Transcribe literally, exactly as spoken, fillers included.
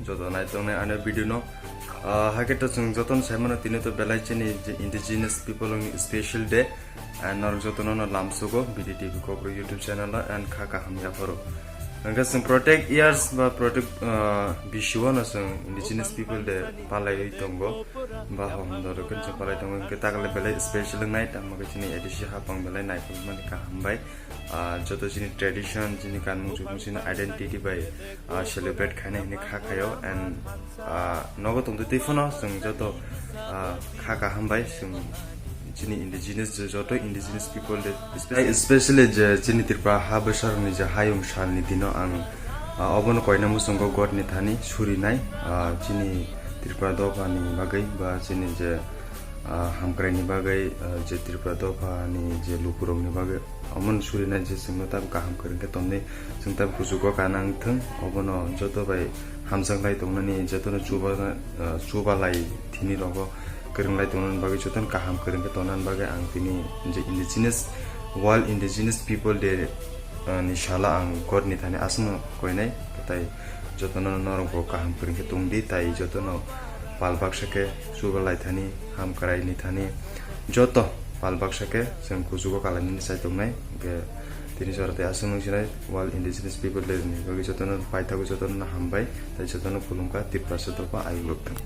Joto naitongnai ani video no. Ah, hakhe to chwng jotono saimano tini to belai chini je indigenous people ni special day. And norok jotono no lamsugo B D T V Kokborok YouTube channel o and kha kaham yapharo. Hwnkhe chwng protect years ba protect, ah, bisio no chwng indigenous people day palaiwi tongo. Ba hom dorok khe chwng palai tongo. Hwnkhe takle belai special wngnai tamo khe chini A D C hapang belai naikolmani kaham bai. Ah, joto chini tradition, chini kanmung chumung, chini identity bai, ah, celebrate khainai hinwi kha khaio and, ah, nogo tongtwi twi phano chwng joto, ah, kha kaham bai chwng chini indigenous, je joto indigenous people de, especially je chini Tripura ha bwsarokni je hayung salni dino ang, ah, obono koina muchungo Godni thani surinai, ah, chini Tripura dophani bagwi ba chini je, ah, hamkraini bagwi, ah, je Tripura dophani je lukurokni bagwi omono surinai je chwngno tabuk kaham kwrwng khe tonwi chwng tabuk kuchugo kanang thwng, obono joto bai hamjak lai tongnani, jotono chuba, ah, chuba lai thini rogo kwrwng lai tongnani bagwi, jotono kaham kwrwng khe tongnani bagwi ang tini je indigenous, World Indigenous People Day, ah, ni salo ang Godni thani aswkno koinai, tai jotono norok bo kaham kwrwng khe tongdi, tai jotono pal baksa khe chuba lai thani, hamkraini thani, joto pal baksa khe chwng kuchugo kalainani chai tongnai. Hwnkhe tini jora tei aswk nung sinai World Indigenous People Day ni bagwi jotono paithago, jotono hambai, tai jotono khulumkha, Tiprasa dopha ayuk lok thung.